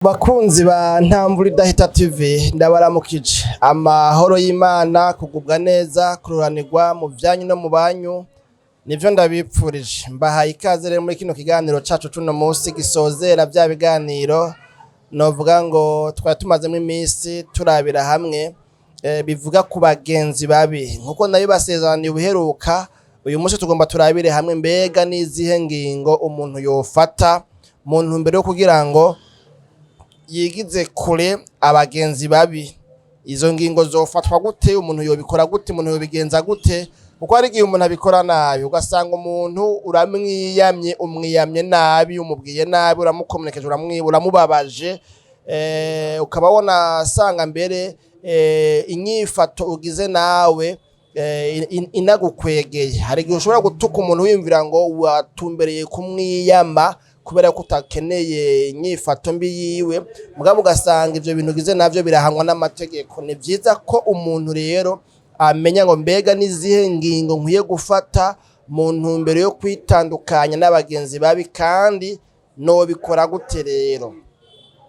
Bakunzi ba Ntamvura Idahita TV, ndabaramukije. Amahoro y'Imana, kugubwa neza, kururanirwa mu vyanyu no mu banyu, nivyo ndabipfurije. Mbahaye ikaze rero muri kino kiganiro cacu cuno musi gisozera vya biganiro novuga ngo twari tumazemo iminsi turabira hamwe, bivuga ku bagenzi babi. Nkuko nabibasezeraniye ubuheruka, uyu munsi tugomba turabire hamwe mbega n'izihe ngingo umuntu yofata mu ntumbero yo kugira ngo yigize kure abagenzi babi. Izo ngingo zofatwa gute? Umuntu yobikora gute? Umuntu yobigenza gute? Kuko hari igihe umuntu abikora nabi, ugasanga umuntu uramwiyamye, umwiyamye nabi, umubwiye nabi, uramukomerekeje, uramubabaje, ukaba wonasanga mbere inyifato ugize nawe inagukwegeye. Hari igihe ushobora gutuka umuntu wiyumvira ngo watumbereye kumwiyama kubera ko utakeneye inyifato mbi yiwe, mugabo ugasanga ivyo bintu ugize navyo birahanwa n'amategeko. Ni vyiza ko umuntu rero amenya ngo mbega n'izihe ngingo nkwiye gufata mu ntumbero yo kwitandukanya n'abagenzi babi, kandi nobikora gute? Rero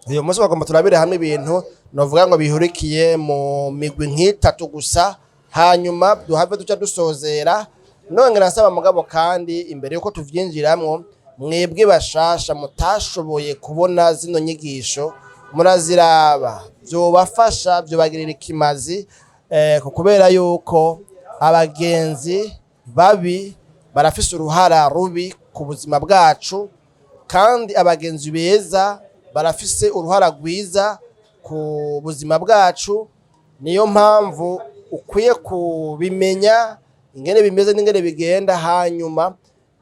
uyu munsi bagomba turabire hamwe ibintu novuga ngo bihurikiye mu migwi nk'itatu gusa, hanyuma duhave duca dusozera. Nongera nsaba mugabo kandi, imbere yuko tuvyinjiramwo, mwebwe bashasha mutashoboye kubona zino nyigisho, muraziraba, vyobafasha, vyobagirira ikimazi, kubera yuko abagenzi babi barafise uruhara rubi ku buzima bwacu, kandi abagenzi beza barafise uruhara rwiza ku buzima bwacu. Niyo mpamvu ukwiye kubimenya ingene bimeze n'ingene bigenda, hanyuma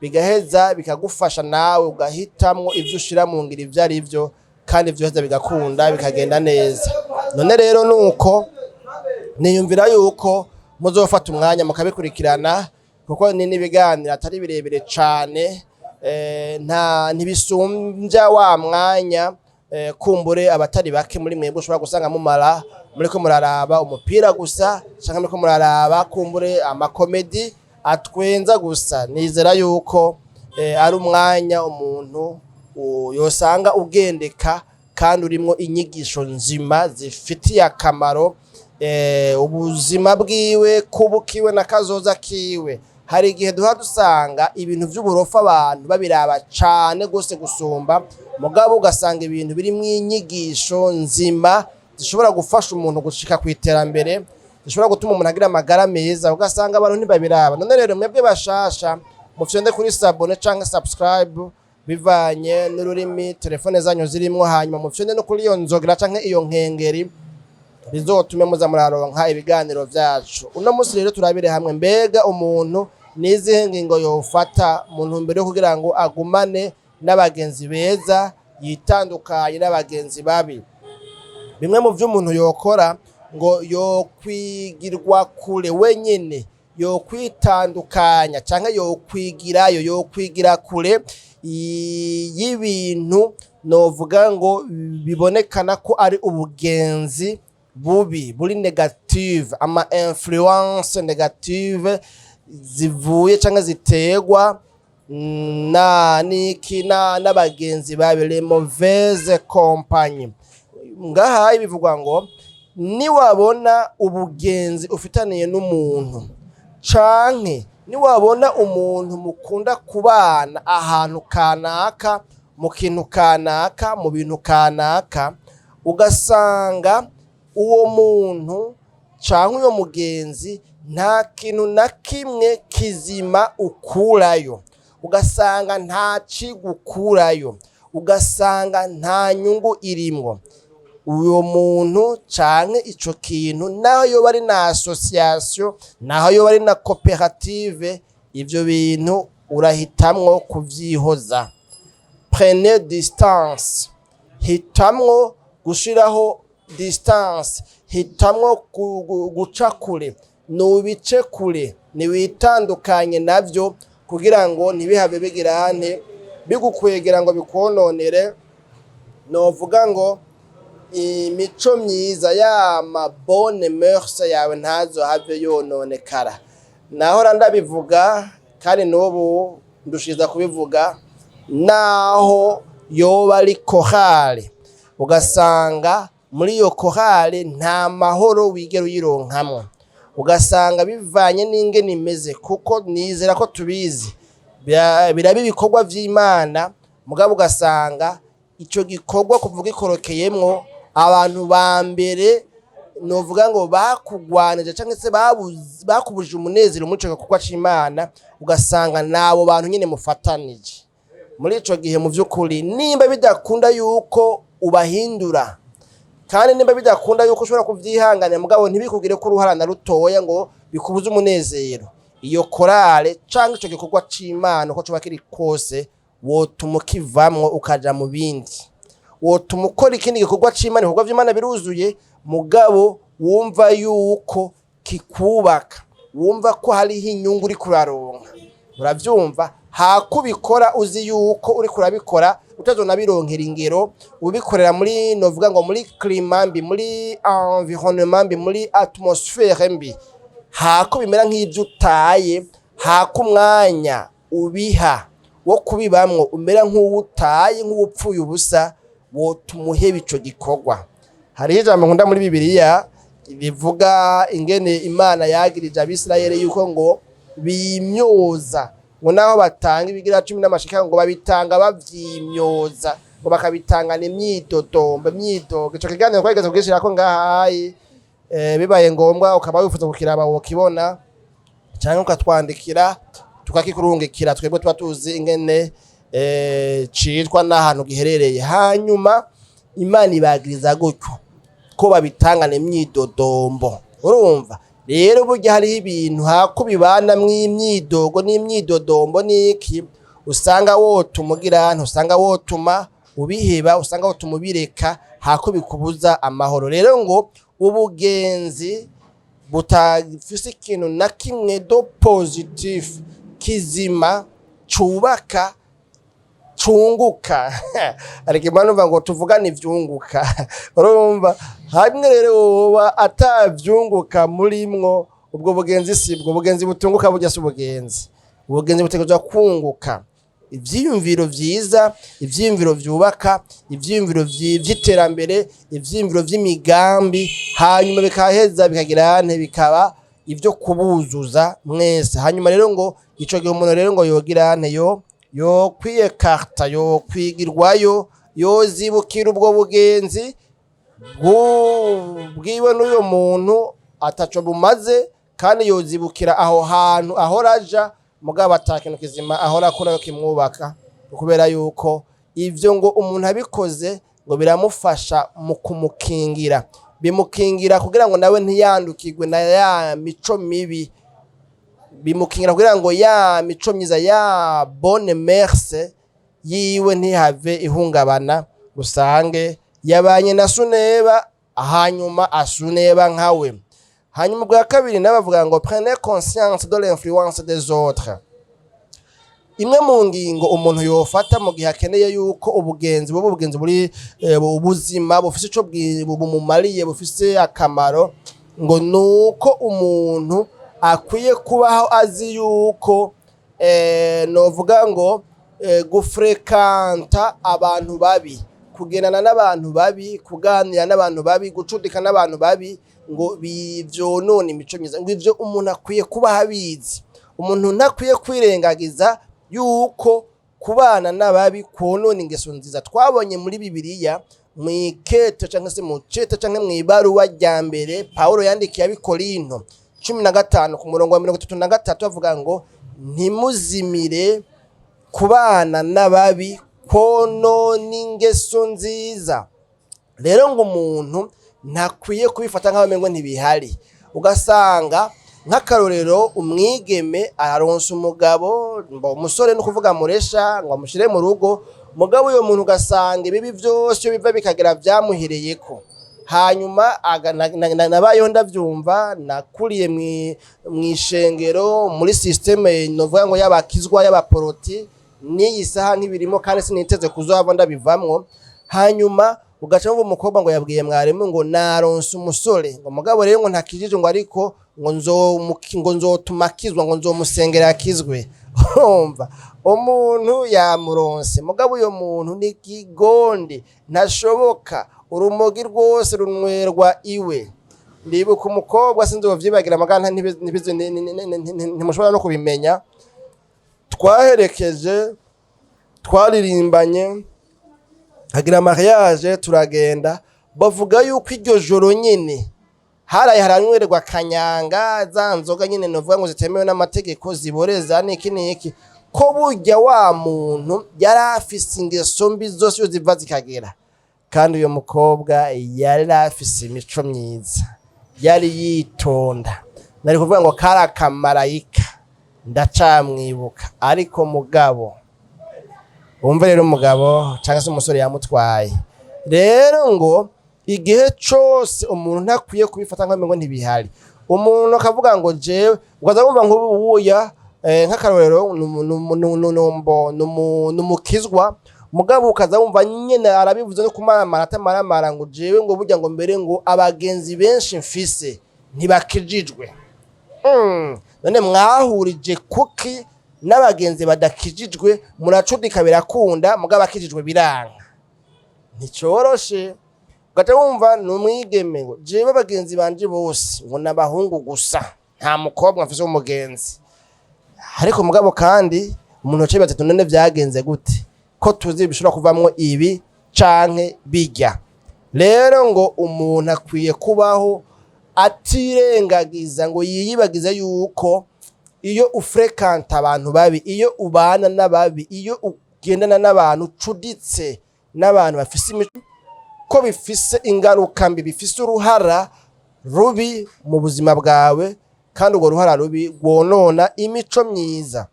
bigaheza bikagufasha nawe ugahitamwo ivyo ushira mu ngiro ivyo ari vyo, kandi vyoheza bigakunda, bikagenda neza. None rero nuko niyumvira yuko muzofata umwanya mukabikurikirana, kuko ni n'ibiganiro atari birebire cane, nta ntibisumbya wa mwanya kumbure abatari bake muri mwebwe ushobora gusanga mumara muriko muraraba umupira gusa, canke muriko muraraba kumbure amakomedi atwenza gusa. Nizera yuko ari umwanya umuntu yosanga ugendeka kandi urimwo inyigisho nzima zifitiye akamaro ubuzima bwiwe, kubukiwe na kazoza kiwe. Hari igihe duha dusanga ibintu vy'uburofa abantu babiraba cane gose gusumba, mugabo ugasanga ibintu birimwo inyigisho nzima zishobora gufasha umuntu gushika ku iterambere, zishobora gutuma umuntu agira amagara meza, ugasanga abantu ntibabiraba. None rero mwebwe bashasha, mufyonde kuri s'abonner canke subscribe bivanye n'ururimi telefone zanyu zirimwo, hanyuma mufyonde no kuri iyo nzogera canke iyo nkengeri, bizotume muza muraronka ibiganiro vyacu. Uno munsi rero turabire hamwe mbega umuntu n'izihe ngingo yofata mu ntumbero yo kugira ngo agumane n'abagenzi beza, yitandukanye n'abagenzi babi. Bimwe mu vyo umuntu yokora ngo yokwigirwa kure wenyene, yokwitandukanya canke yokwigirayo, yokwigira kure y'ibintu novuga ngo bibonekana ko ari ubugenzi bubi buri négative, ama influence négative zivuye canke ziterwa na niki na n'abagenzi babi, les mauvaises compagnies. Ngaha bivugwa ngo niwabona ubugenzi ufitaniye n'umuntu, canke niwabona umuntu mukunda kubana ahantu kanaka, mu kintu kanaka, mu bintu kanaka, ugasanga uwo muntu canke uyo mugenzi nta kintu na kimwe kizima ukurayo, ugasanga nta cigukurayo, ugasanga nta nyungu irimwo, uyo muntu canke ico kintu, naho yoba ari na association, naho yoba ari na koperative, ivyo bintu urahitamwo kuvyihoza. Prenez distance, hitamwo gushiraho distance, hitamwo guca kure, nubice kure, niwitandukanye navyo, kugira ngo ntibihave bigirane bigukwegera ngo bikononere novuga ngo imico myiza, yama bonnes mœurs yawe ntazohave yononekara. Nahora ndabivuga kandi n'ubu ndushiza kubivuga, naho yoba ari korale. Ugasanga muri iyo korale nta mahoro wigera uyironkamwo, ugasanga bivanye n'ingene imeze, kuko nizera ko tubizi, biraba ibikorwa vy'Imana, mugabo ugasanga ico gikorwa kuvuga ikorokeyemwo abantu ba mbere, novuga ngo bakugwanije canke se bakubujije umunezero muri ico gikorwa c'Imana, ugasanga nabo bantu nyene mufatanije muri ico gihe. Mu vy'ukuri, nimba bidakunda yuko ubahindura, kandi nimba bidakunda yuko ushobora kuvyihanganira, mugabo ntibikugire ko uruhara na rutoya ngo bikubuze umunezero, iyo korale canke ico gikorwa c'Imana, uko coba kiri kose, wotuma ukivamwo ukaja mu bindi, wotuma ukora ikindi gikorwa c'Imana. Ibikorwa vy'Imana biruzuye, mugabo wumva yuko kikubaka, wumva ko hariho inyungu uriko uraronka, uravyumva, hakubikora uzi yuko uriko urabikora utazonabironkera ingero, ubikorera muri, novuga ngo muri climat mbi, muri environnement mbi, muri atmosphère mbi. Hako bimera nk'ivyo utaye, hako umwanya ubiha wo kubibamwo umera nk'uwutaye, nk'uwupfuye ubusa, wotuma uheba ico gikorwa. Hariho ijambo nkunda muri Bibiliya rivuga ingene Imana yagirije Abisirayeli yuko ngo bimyoza, ngo naho batanga ibigira cumi n'amashika, ngo babitanga bavyimyoza, ngo bakabitangana imyidodombo, imyidogo. Ico kiganiro twageze kugishirako ngahayi, bibaye ngombwa ukaba wifuza kukiraba, wokibona canke ukatwandikira tukakikurungikira. Twebwe tuba tuzi ingene citwa n'ahantu giherereye. Hanyuma Imana ibagiriza gutyo ko babitangana imyidodombo. Urumva rero, burya hariho ibintu hako bibanamwo imyidogo n'imyidodombo n'iki, usanga wotuma ugira, ntusanga wotuma ubiheba, usanga wotuma ubireka hako bikubuza amahoro. Rero ngo ubugenzi butafise ikintu na kimwe de positif, kizima, cubaka, cunguka, ariko Imana uvuga ngo tuvugane ivyunguka. Urumva, hamwe rero woba atavyunguka murimwo, ubwo bugenzi sibwo bugenzi butunguka. Burya si ubugenzi. Ubugenzi butegerezwa kunguka ivyiyumviro vyiza, ivyiyumviro vyubaka, ivyiyumviro vy'iterambere, ivyiyumviro vy'imigambi, hanyuma bikaheza bikagira nte, bikaba ivyo kubuzuza mwese. Hanyuma rero ngo ico gihe umuntu rero ngo yogira nte, yo kwiyekarta, yo kwigirwayo, yozibukira ubwo bugenzi bwiwe n'uyo muntu ataco bumaze, kandi yozibukira aho hantu ahora aja, mugabo ata kintu kizima ahora akurayo kimwubaka, kubera yuko ivyo ngo umuntu abikoze ngo biramufasha mu kumukingira, bimukingira kugira ngo nawe ntiyandukirwe na ya mico mibi, bimukingira kugira ngo ya mico myiza, ya bonnes mœurs yiwe ntihave ihungabana, usange yabanye na suneba, hanyuma asuneba nkawe. Hanyuma ubwa kabiri nawe bavuga ngo prenez conscience de l'influence des autres. Imwe mu ngingo umuntu yofata mu gihe akeneye yuko ubugenzi buba ubugenzi buri ubuzima bufise ico bumumariye, bufise akamaro, ngo nuko umuntu akwiye kubaho azi yuko novuga ngo gufrekanta abantu babi, kugendana n'abantu babi, kuganira n'abantu babi, gucudika n'abantu babi, ngo bivyonona imico myiza. Ngo ivyo umuntu akwiye kuba abizi. Umuntu ntakwiye kwirengagiza yuko kubana n'ababi kwonona ingeso nziza. Twabonye muri Bibiliya, mw'ikete canke se mu cete canke mw'ibaruwa rya mbere Pawulo yandikiye Abikorinto, 15 ku murongo wa 33, avuga ngo ntimuzimire, kubana n'ababi konona ingeso nziza. Rero ngo umuntu ntakwiye kubifata nk'aho umengo ntibihari. Ugasanga nk'akarorero umwigeme araronsa umugabo, umusore no kuvuga muresha, ngo amushire mu rugo, mugabo uyo muntu ugasanga ibibi vyose iyo biva bikagera vyamuhereyeko. Hanyuma nabayeho ndavyumva, nakuriye mw'ishengero, muri système novuga ngo y'abakizwa, y'abaporoti, n'iyi saha nk'ibirimo, kandi siniteze kuzohava ndabivamwo. Hanyuma ugaca wumva umukobwa ngo yabwiye mwarimu ngo naronse umusore, ngo mugabo rero ngo ntakijije, ngo ariko ngo nzotuma akizwa, ngo nzomusengera akizwe. Urumva umuntu yamuronse, mugabo uyo muntu ni kigonde, ntashoboka. Urumogi rwose runwerwa iwe. Ndibuka umukobwa, sinzi wovyibagira, mugabo ntimushobora no kubimenya. Twaherekeje, twaririmbanye, hagira mariage, turagenda. Bavuga yuko iryo joro nyene haraye haranywererwa kanyanga, za nzoga nyene novuga ngo zitemewe n'amategeko, ziboreza niki niki, ko burya wa muntu yari afise ingeso mbi zose iyo ziva zikagera. Kandi uyo mukobwa yari afise imico myiza, yari yitonda, nari kuvuga ngo kari akamarayika, ndacamwibuka. Ariko mugabo wumve rero, umugabo cyangwa se umusore yamutwaye rero, ngo igihe cose umuntu ntakwiye kubifata nk'aho ngo ntibihari. Umuntu akavuga ngo jewe, ukaza wumva nk'ubuya, nk'akarorero, numukizwa, mugabo ukaza wumva nyene arabivuze no kumaramara atamaramara, ngo jewe ngo burya ngo mbere ngo abagenzi benshi mfise ntibakijijwe. None mwahurije kuki n'abagenzi badakijijwe? Muracudika birakunda, mugabo akijijwe biranga, nticoroshe. Ugaca wumva ni umwigeme ngo jewe abagenzi banje bose ngo ni abahungu gusa, nta mukobwa mfise w'umugenzi. Ariko mugabo kandi umuntu aciye ati: "None vyagenze gute ko tuzi bishobora kuvamwo ibi canke bijya?" Rero ngo umuntu akwiye kubaho atirengagiza ngo yiyibagize yuko iyo ufréquenta abantu babi, iyo ubana n'ababi, iyo ugendana n'abantu, ucuditse n'abantu bafise imico, ko bifise ingaruka mbi, bifise uruhara rubi mu buzima bwawe, kandi urwo ruhara rubi rwonona imico myiza.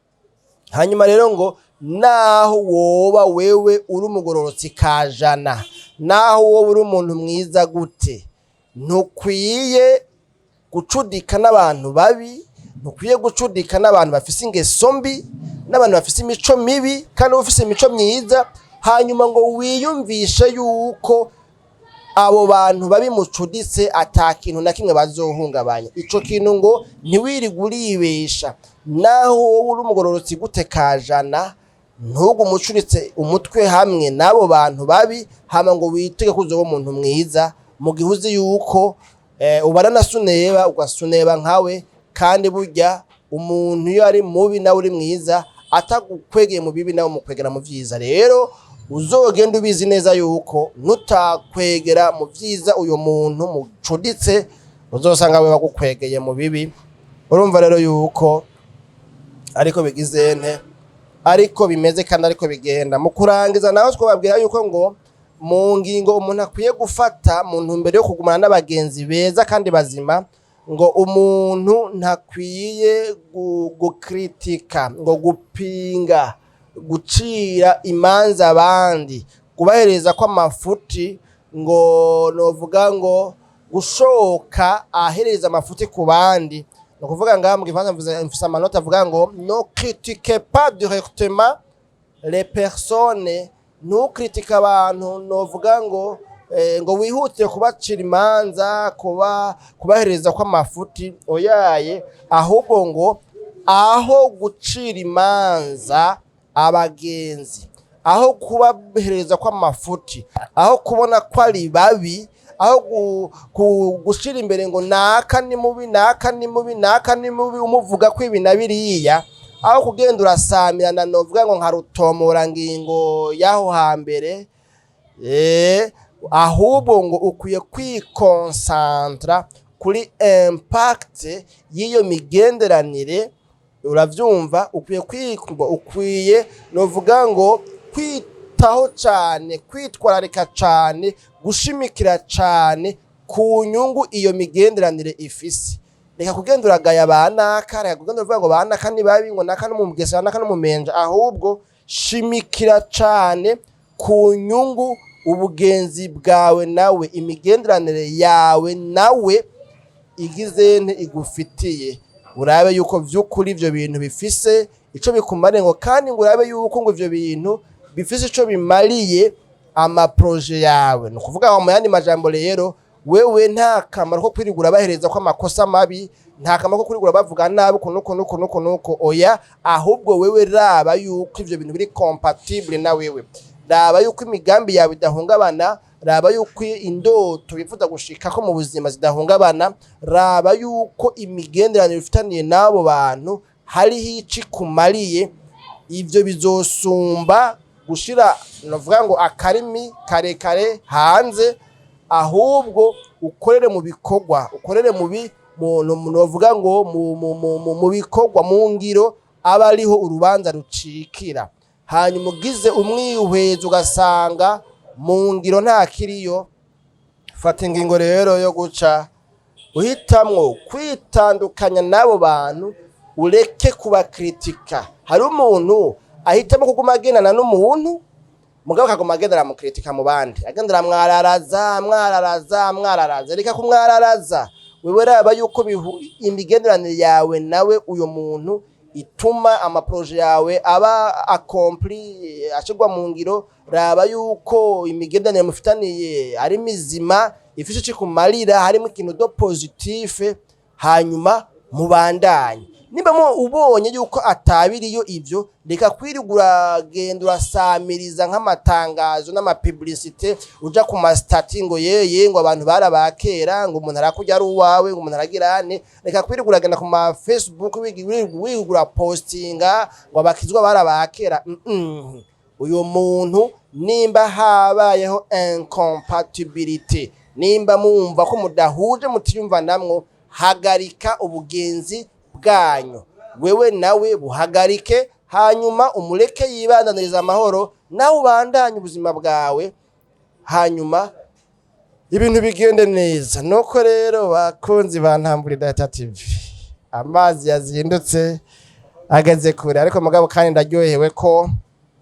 Hanyuma rero ngo naho woba wewe uri umugororotsi kajana, naho woba uri umuntu mwiza gute, ntukwiye gucudika n'abantu babi, ntukwiye gucudika n'abantu bafise ingeso mbi, n'abantu bafise imico mibi, kandi uba ufise imico myiza. Hanyuma ngo wiyumvishe yuko abo bantu babi mucuditse ata kintu na kimwe bazohungabanya. Ico kintu ngo ntiwirigwe uribesha. Naho wowe uri umugororotsi gute kajana, ntugume ucuritse umutwe hamwe n'abo bantu babi, hama ngo witege ko uzoba umuntu mwiza, mu gihe uzi yuko ubana na suneba, ugasuneba nkawe. Kandi burya umuntu iyo ari mubi nawe uri mwiza, atagukwegeye mu bibi, nawe umukwegera mu vyiza. Rero uzogenda ubizi neza yuko nutakwegera mu vyiza uyo muntu mucuditse, uzosanga we bagukwegeye mu bibi. Urumva rero yuko ariko bigize nte, ariko bimeze kandi ariko bigenda. Mu kurangiza naho, twababwira yuko ngo mu ngingo umuntu akwiye gufata mu ntumbero yo kugumana n'abagenzi beza kandi bazima, ngo umuntu ntakwiye gukritika, ngo gupinga, gucira imanza abandi, kubahereza kw'amafuti, ngo novuga ngo gushoka ahereza amafuti ku bandi. Ni ukuvuga ngaha mu Gifaransa, mfise amanota avuga ngo: "Ne critique pas directement les personnes." Ntukritike abantu, novuga ngo ngo wihutire kubacira imanza, kubahereza kw'amafuti, oyaye. Ahubwo ngo aho gucira imanza abagenzi, aho kubahereza kw'amafuti, aho kubona ko ari babi, aho gushira imbere ngo naka ni mubi, naka ni mubi, naka ni mubi, umuvuga ko ibi na biriya, aho kugenda urasamirana, novuga ngo nka rutomorangingo y'aho hambere, ahubwo ngo ukwiye kwiconcentra kuri impact y'iyo migenderanire. Uravyumva, ukwiye ukwiye novuga ngo kwitaho cane, kwitwararika cane, gushimikira cane ku nyungu iyo migenderanire ifise. Reka kugenda uragaya ba naka, reka kugenda uvuga ngo ba naka ni babi, ngo naka n'umugesera, naka n'umumenja. Ahubwo shimikira cane ku nyungu ubugenzi bwawe nawe, imigenderanire yawe nawe igize nte, igufitiye. Urabe yuko vy'ukuri ivyo bintu bifise ico bikumariye, ngo kandi ngo urabe yuko ngo ivyo bintu bifise ico bimariye amaprojets yawe. Ni ukuvuga ngo mu yandi majambo rero, wewe nta kamaro ko kwirigura bahereza ko amakosa mabi. Nta kamaro ko kurigura bavuga nabi uku nuku nuku nuku nuku. Oya, ahubwo wewe raba yuko ivyo bintu biri compatible na wewe, raba yuko imigambi yawe idahungabana, raba yuko indoto wifuza gushikako mu buzima zidahungabana, raba yuko imigenderanire ufitaniye n'abo bantu hariho ico ikumariye. Ivyo bizosumba gushira, novuga ngo, akarimi karekare hanze. Ahubwo ukorere mu bikorwa, ukorere mu bi mu novuga ngo mu bikorwa, mu ngiro, aba ariho urubanza rucikira. Hanyuma ugize umwihwezo ugasanga mu ngiro nta kiriyo, fata ingingo rero yo guca uhitamwo kwitandukanya n'abo bantu, ureke kubakritika. Hari umuntu ahitamo kuguma agendana n'umuntu, mugabo akaguma agenda aramukritika mu bandi, agenda aramwararaza, amwararaza, amwararaza. Reka kumwararaza. Wewe raba yuko imigenderanire yawe nawe uyo muntu ituma ama projets yawe aba accompli, ashirwa mu ngiro. Raba yuko imigenderanire mufitaniye ari mizima, ifise ico ikumarira, harimo ikintu de positif, hanyuma mubandanye. Nimba mu ubonye yuko atabiriyo ivyo, reka kwirirwa uragenda urasamiriza nk'amatangazo n'ama publicité, uja ku ma statuts ngo yeye, ngo abantu barabakera, ngo umuntu arakurya ari uwawe, ngo umuntu aragira ane. Reka kwirirwa uragenda ku ma Facebook wirirwa urapostinga ngo abakizwa barabakera. Uyu muntu, nimba habayeho incompatibilité, nimba mumva ko mudahuje, mutiyumvanamwo, hagarika ubugenzi bwanyu wewe nawe, buhagarike, hanyuma umureke yibandaniriza amahoro, nawe ubandanye ubuzima bwawe, hanyuma ibintu bigende neza. Nuko rero, bakunzi ba Ntambura Data TV, amazi yazindutse ageze kure, ariko mugabo kandi ndaryohewe ko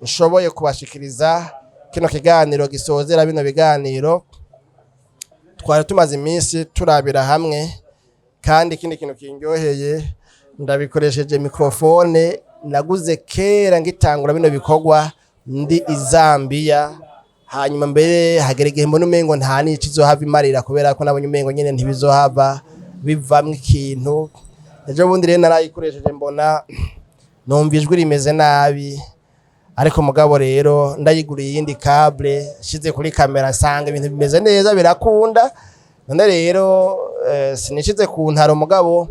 nshoboye kubashikiriza kino kiganiro gisozera bino biganiro twari tumaze iminsi turabira hamwe. Kandi ikindi kintu kindyoheye, ndabikoresheje microphone naguze kera ngitangura bino bikorwa ndi i Zambia. Hanyuma mbere hagera igihe mbona umengo nta n'ico izohava imarira, kubera ko nabonye umengo nyene ntibizohava bivamwo ikintu. Ejo bundi rero narayikoresheje, mbona numva ijwi rimeze nabi, ariko mugabo rero ndayiguriye iyindi câble, nshize kuri kamera, nsanga ibintu bimeze neza, birakunda. None rero sinishize ku ntaro, mugabo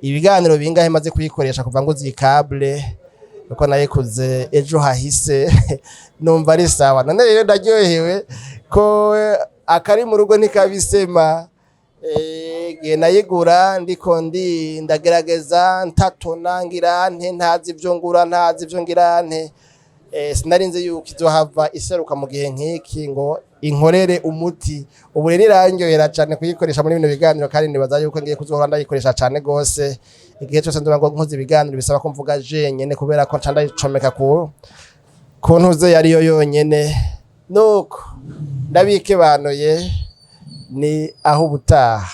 ibiganiro bingahe maze kuyikoresha kuva nguze iyi câble, kuko nayikuze ejo hahise, numva ari sawa. None rero ndaryohewe ko akari mu rugo ntikabisema. Igihe nayigura ndiko ndi ndagerageza, ntatona, ngira nte, ntazi ivyo ngura, ntazi ivyo ngira nte, sinari nzi yuko izohava iseruka mu gihe nk'iki ngo inkorere umuti. Ubu rero irandyohera cane kuyikoresha muri bino biganiro, kandi nibaza yuko ngiye kuzohora ndayikoresha cane gose igihe cose nzoba ngo nkoze ibiganiro bisaba ko mvuga jenyene, kubera ko nca ndayicomeka ku ntuze yariyo yonyene. Nuko ndabikebanuye, ni aho ubutaha.